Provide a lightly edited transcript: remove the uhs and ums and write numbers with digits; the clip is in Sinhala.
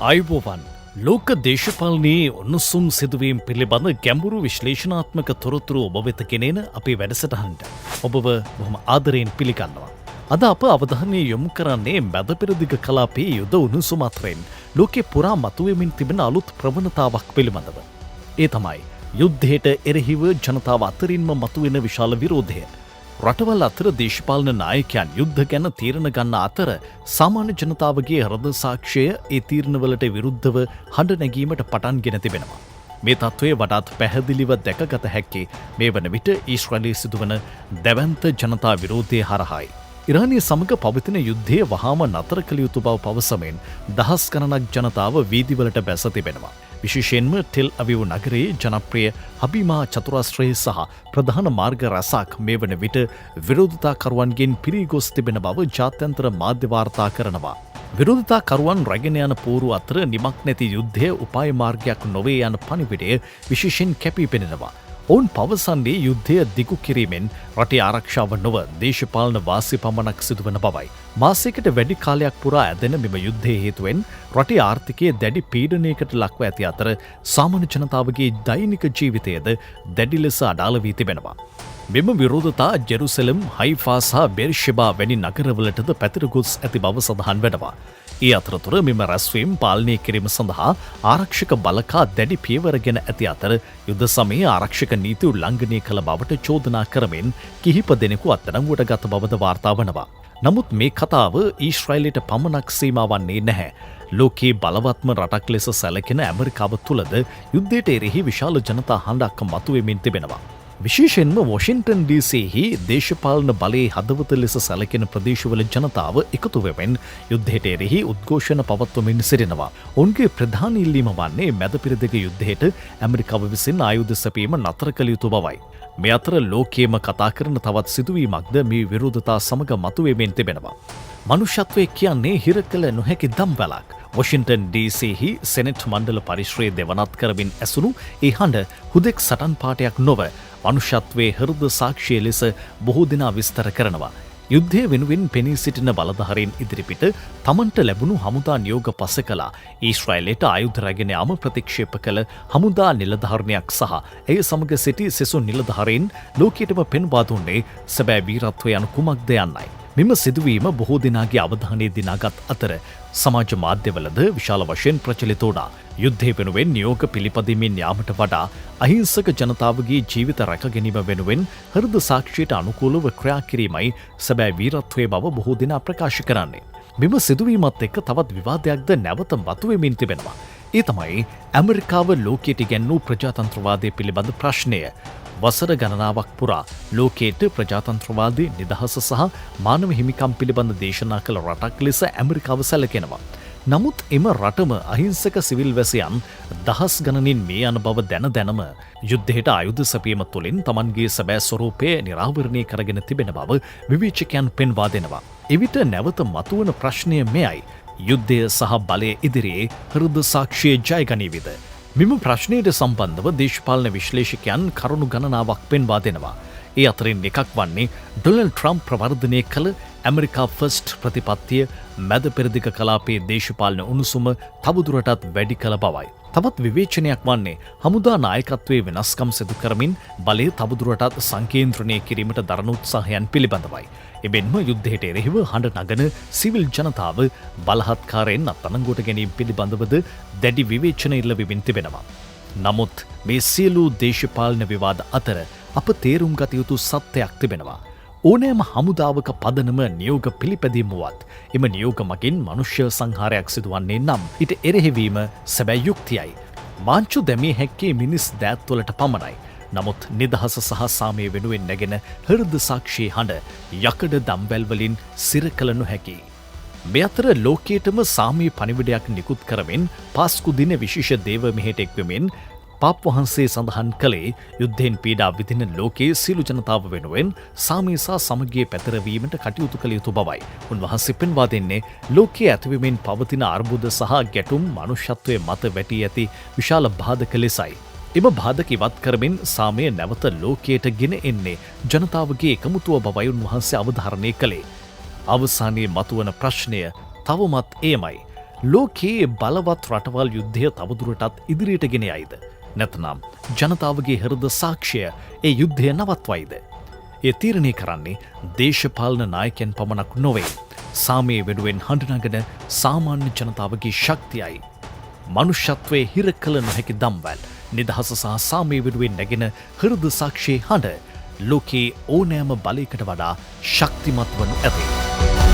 ආයුබෝවන්. ලෝක දේශපාලනයේ උණුසුම් සිදුවීම් පිළිබඳ ගැඹුරු විශ්ලේෂණාත්මක තොරතුරු ඔබ වෙත ගෙනෙන අපේ වැඩසටහනට ඔබව බොහොම ආදරයෙන් පිළිගන්නවා. අද අප අවධානය යොමු කරන්නේ මැද පෙරදිග කලාපයේ යුද උණුසුම අතරින් ලෝකෙ පුරා මතුවෙමින් තිබෙන අලුත් ප්‍රවණතාවක් පිළිබඳව. ඒ තමයි යුද්ධයට එරෙහිව ජනතාව අතරින්ම මතුවෙන විශාල විරෝධය. රටවල් අතර දේශපාලන නායකයන් යුද්ධ ගැන තීරණ ගන්න අතර, සාමාන්‍ය ජනතාවගේ හෘද සාක්ෂිය ඒ තීරණවලට විරුද්ධව හඬ නැගීමට පටන්ගෙන තිබෙනවා. මේ තත්ත්වය වඩාත් පැහැදිලිව දැකගත හැක්කේ මේ වන විට ඊශ්‍රායලයේ සිදුවන දැවැන්ත ජනතා විරෝධය හරහායි. ඉරානය සමග පවතින යුද්ධය වහාම නතර කළ යුතු බව පවසමින් දහස් ගණනක් ජනතාව වීදිවලට බැස තිබෙනවා. විශේෂයෙන්ම ටෙල් අවිව් නගරයේ ජනප්‍රිය හබිමා චතුරස්‍රය සහ ප්‍රධාන මාර්ග රැසක් මේ වන විට විරෝධතාකරුවන්ගෙන් පිරී ගොස් තිබෙන බව ජාත්‍යන්තර මාධ්‍ය වාර්තා කරනවා. විරෝධතාකරුවන් රැගෙන යන පෝරු අතර නිමක් නැති යුද්ධය උපාය මාර්ගයක් නොවේ යන පණිවිඩය විශේෂයෙන් කැපී පෙනෙනවා. ඔවුන් පවසන්නේ යුද්ධය දිගු කිරීමෙන් රටේ ආරක්ෂාව නොව දේශපාලන වාසි පමණක් සිදුවන බවයි. මාසයකට වැඩි කාලයක් පුරා ඇදෙන මෙම යුද්ධය හේතුවෙන් රටේ ආර්ථිකය දැඩි පීඩනයකට ලක්ව ඇති අතර, සාමාන්‍ය ජනතාවගේ දෛනික ජීවිතයද දැඩි ලෙස අඩාල වී තිබෙනවා. මෙම විරෝධතා ජෙරුසලම්, හයිෆා සහ බෙර්ෂෙබා වැනි නගරවලටද පැතිර ගොස් ඇති බව සඳහන් වෙනවා. ඒ අතරතුර මෙම රැස්වීම් පාලනය කිරීම සඳහා ආරක්ෂක බලකා දැඩි පියවර ගෙන ඇති අතර, යුද සමයේ ආරක්ෂක නීති උල්ලංඝනය කළ බවට චෝදනා කරමින් කිහිප දෙනෙකු අත්අඩංගුවට ගත බවද වාර්තා වනවා. නමුත් මේ කතාව ඊශ්‍රායලයට පමණක් සීමා වන්නේ නැහැ. ලෝකයේ බලවත්ම රටක් ලෙස සැලකෙන ඇමරිකාව තුළද යුද්ධයට එරෙහි විශාල ජනතා හඬක් මතුවෙමින් තිබෙනවා. විශේෂයෙන්ම වොෂින්ටන් ඩීසීහි දේශපාලන බලයේ හදවත ලෙස සැලකෙන ප්‍රදේශවල ජනතාව එකතු වෙමින් යුද්ධයට එරෙහි උද්ඝෝෂණ පවත්වමින් සිටිනවා. ඔවුන්ගේ ප්‍රධාන ඉල්ලීම වන්නේ මැද පෙරදිග යුද්ධයට ඇමරිකාව විසින් ආයුධ සැපයීම නතර කළ යුතු බවයි. මේ අතර ලෝකයේම කතා කරන තවත් සිදුවීමක්ද මේ විරෝධතා සමග මතුවෙමින් තිබෙනවා. මනුෂ්‍යත්වය කියන්නේ හිර කළ නොහැකි දම්වැලක්. වොෂින්ටන් ඩීසීහි සෙනෙට් මණ්ඩල පරිශ්‍රයේ දෙවනත් කරමින් ඇසුණු ඒ හඬ හුදෙක් සටන් පාඨයක් නොව මනුෂ්‍යත්වයේ හෘද සාක්ෂිය ලෙස බොහෝ දෙනා විස්තර කරනවා. යුද්ධය වෙනුවෙන් පෙනී සිටින බලධාරීන් ඉදිරිපිට තමන්ට ලැබුණු හමුදා නියෝග පසෙකලා ඊශ්‍රායලයට ආයුධ රැගෙන යාම ප්‍රතික්ෂේප කළ හමුදා නිලධාරණයක් සහ ඇය සමග සිටි සෙසු නිලධාරීන් ලෝකයටම පෙන්වා දුන්නේ සැබෑ වීරත්වය යනු කුමක්ද යන්නයි. මෙම සිදුවීම බොහෝ දෙනාගේ අවධානය දිනාගත් අතර සමාජ මාධ්‍යවලද විශාල වශයෙන් ප්‍රචලිත වුණා. යුද්ධය වෙනුවෙන් නියෝග පිළිපදිමින් යාමට වඩා අහිංසක ජනතාවගේ ජීවිත රැක ගැනීම වෙනුවෙන් හෘද සාක්ෂියට අනුකූලව ක්‍රියා කිරීමයි සැබෑ වීරත්වයේ බව බොහෝ දෙනා ප්‍රකාශ කරන්නේ. මෙම සිදුවීමත් එක්ක තවත් විවාදයක්ද නැවත මතුවෙමින් තිබෙනවා. ඒ තමයි ඇමරිකාව ලෝකයට ඉගැන්වූ ප්‍රජාතන්ත්‍රවාදය පිළිබඳ ප්‍රශ්නය. වසර ගණනාවක් පුරා ලෝකයට ප්‍රජාතන්ත්‍රවාදී, නිදහස සහ මානව හිමිකම් පිළිබඳ දේශනා කළ රටක් ලෙස ඇමරිකාව සැලකෙනවා. නමුත් එම රටම අහිංසක සිවිල් වැසියන් දහස් ගණනින් මිය යන බව දැන දැනම යුද්ධයට ආයුධ සැපයීම තුළින් තමන්ගේ සැබෑ ස්වරූපය නිරාවරණය කරගෙන තිබෙන බව විවේචකයන් පෙන්වා දෙනවා. එවිට නැවත මතුවන ප්‍රශ්නය මෙයයි. යුද්ධය සහ බලය ඉදිරියේ හෘද සාක්ෂිය ජයගනීවිද? මෙම ප්‍රශ්නයට සම්බන්ධව දේශපාලන විශ්ලේෂකයන් කරුණු ගණනාවක් පෙන්වා දෙනවා. ඒ අතරින් එකක් වන්නේ ඩොනල්ඩ් ට්‍රම්ප් ප්‍රවර්ධනය කළ ඇමරිකා ෆස්ට් ප්‍රතිපත්තිය මැද පෙරදිග කලාපයේ දේශපාලන උණුසුම තවදුරටත් වැඩි කළ බවයි. තවත් විවේචනයක් වන්නේ හමුදා නායකත්වයේ වෙනස්කම් සිදු කරමින් බලය තවදුරටත් සංකේන්ද්‍රණය කිරීමට දරන උත්සාහයන් පිළිබඳවයි. එමෙන්ම යුද්ධයට එරෙහිව හඬ නගන සිවිල් ජනතාව බලහත්කාරයෙන් අත්අඩංගුවට ගැනීම පිළිබඳවද දැඩි විවේචන එල්ල වෙමින් තිබෙනවා. නමුත් මේ සියලු දේශපාලන විවාද අතර අප තේරුම් ගත යුතු සත්‍යයක් තිබෙනවා. ඕනෑම හමුදාවක පදනම නියෝග පිළිපැදීම වුවත්, එම නියෝග මගින් මනුෂ්‍ය සංහාරයක් සිදුවන්නේ නම් ඊට එරෙහිවීම සැබෑ යුක්තියයි. මාංචු දැමිය හැක්කේ මිනිස් දෑත්වලට පමණයි. නමුත් නිදහස සහ සාමය වෙනුවෙන් නැගෙන හෘද සාක්ෂියේ හඬ යකඩ දම්වැල් වලින් සිර කළ නොහැකි. මේ අතර ලෝකයටම සාමයේ පණිවිඩයක් නිකුත් කරමින් පාස්කු දින විශේෂ දේව මෙහෙයට එක්වෙමින් පාප් වහන්සේ සඳහන් කළේ යුද්ධයෙන් පීඩා විඳින ලෝකයේ සියලු ජනතාව වෙනුවෙන් සාමය සහ සමගිය පැතිරවීමට කටයුතු කළ යුතු බවයි. උන්වහන්සේ පෙන්වා දෙන්නේ ලෝකයේ ඇතිවෙමින් පවතින අර්බුද සහ ගැටුම් මනුෂ්‍යත්වය මත වැටී ඇති විශාල බාධක ලෙසයි. එම බාධක ඉවත් කරමින් සාමය නැවත ලෝකයට ගෙන එන්නේ ජනතාවගේ එකමුතුව බවයි උන්වහන්සේ අවධාරණය කළේ. අවසානයේ මතුවන ප්‍රශ්නය තවමත් එයමයි. ලෝකයේ බලවත් රටවල් යුද්ධය තවදුරටත් ඉදිරියට ගෙන යයිද? නැත්නම් ජනතාවගේ හෘද සාක්ෂිය ඒ යුද්ධය නවත්වයිද? එය තීරණය කරන්නේ දේශපාලන නායකයන් පමණක් නොවේ. සාමය වෙනුවෙන් හඬ නගන සාමාන්‍ය ජනතාවගේ ශක්තියයි. මනුෂ්‍යත්වයේ හිර කළ නොහැකි දම්වැල්, නිදහස සහ සාමය වෙනුවෙන් නැගෙන හෘද සාක්ෂියේ හඬ ලෝකයේ ඕනෑම බලයකට වඩා ශක්තිමත් වනු ඇති.